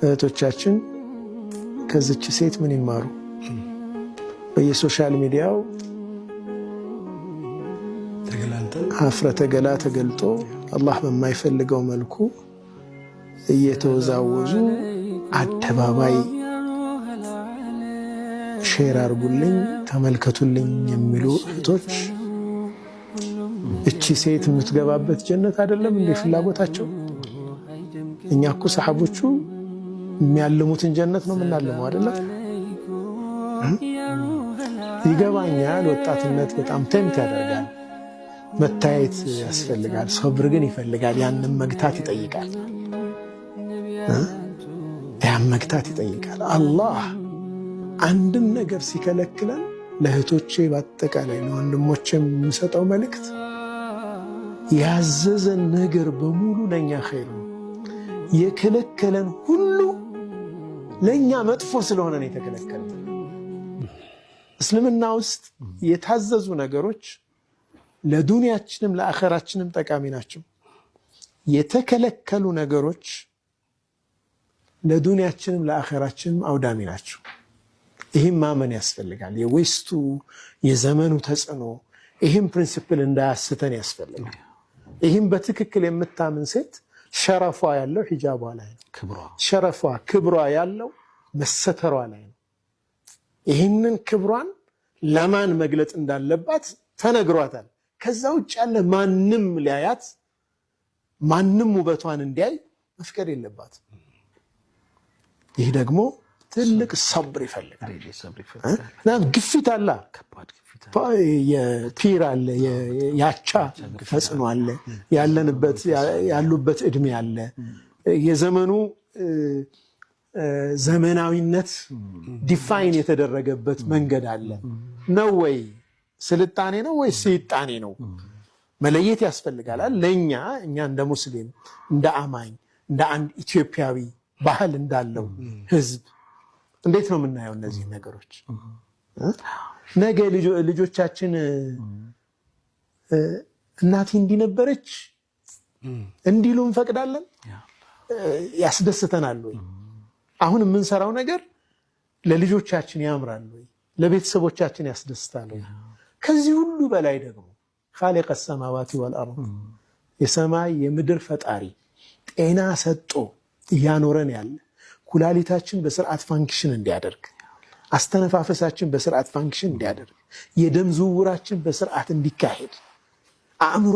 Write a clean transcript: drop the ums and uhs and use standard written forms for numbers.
እህቶቻችን ከዚች ሴት ምን ይማሩ? በየ social media ው ሀፍረተ ገላ ተገልጦ አላህ በማይፈልገው መልኩ እየተወዛወዙ አደባባይ share አርጉልኝ፣ ተመልከቱልኝ የሚሉ እህቶች፣ እቺ ሴት የምትገባበት ጀነት አይደለም እንዴ ፍላጎታቸው? እኛ እኮ ሰሓቦቹ የሚያልሙትን ጀነት ነው የምናልመው፣ አይደለም? ይገባኛል። ወጣትነት በጣም tempt ያደርጋል። መታየት ያስፈልጋል። ሰብር ግን ይፈልጋል። ያንን መግታት ይጠይቃል። ያን መግታት ይጠይቃል። አላህ አንድን ነገር ሲከለክለን፣ ለእህቶቼ በአጠቃላይ ለወንድሞቼ የምሰጠው መልእክት፣ ያዘዘን ነገር በሙሉ ለእኛ ኸይር ነው። የከለከለን ሁሉ ለእኛ መጥፎ ስለሆነ ነው የተከለከለ። እስልምና ውስጥ የታዘዙ ነገሮች ለዱንያችንም ለአኸራችንም ጠቃሚ ናቸው። የተከለከሉ ነገሮች ለዱንያችንም ለአኸራችንም አውዳሚ ናቸው። ይህም ማመን ያስፈልጋል። የ West ኡ የዘመኑ ተጽዕኖ ይህም principle እንዳያስተን ያስፈልጋል። ይህም በትክክል የምታምን ሴት ሸረፏ ያለው ሂጃቧ ላይ ነው። ሸረፏ ክብሯ ያለው መሰተሯ ላይ ነው። ይህንን ክብሯን ለማን መግለጽ እንዳለባት ተነግሯታል። ከዛ ውጭ ያለ ማንም ሊያያት፣ ማንም ውበቷን እንዲያይ መፍቀድ የለባት። ይህ ደግሞ ትልቅ ሰብር ይፈልጋል። ግፊት አለ፣ የ peer አለ፣ ያቻ ተጽዕኖ አለ፣ ያለንበት ያሉበት እድሜ አለ፣ የዘመኑ ዘመናዊነት define የተደረገበት መንገድ አለ። ነው ወይ ስልጣኔ ነው ወይ ስይጣኔ ነው? መለየት ያስፈልጋል። ለእኛ እኛ እንደ ሙስሊም፣ እንደ አማኝ፣ እንደ አንድ ኢትዮጵያዊ ባህል እንዳለው ህዝብ እንዴት ነው የምናየው እነዚህ ነገሮች? ነገ ልጆቻችን እናቴ እንዲህ ነበረች እንዲሉ እንፈቅዳለን? ያስደስተናል ወይ? አሁን የምንሰራው ነገር ለልጆቻችን ያምራል ወይ? ለቤተሰቦቻችን ያስደስታል ወይ? ከዚህ ሁሉ በላይ ደግሞ خالق السماوات والأرض፣ የሰማይ የምድር ፈጣሪ፣ ጤና ሰጥቶ እያኖረን ያለ፣ ኩላሊታችን በስርዓት function እንዲያደርግ፣ አስተነፋፈሳችን በስርዓት function እንዲያደርግ፣ የደም ዝውውራችን በስርዓት እንዲካሄድ፣ አእምሮ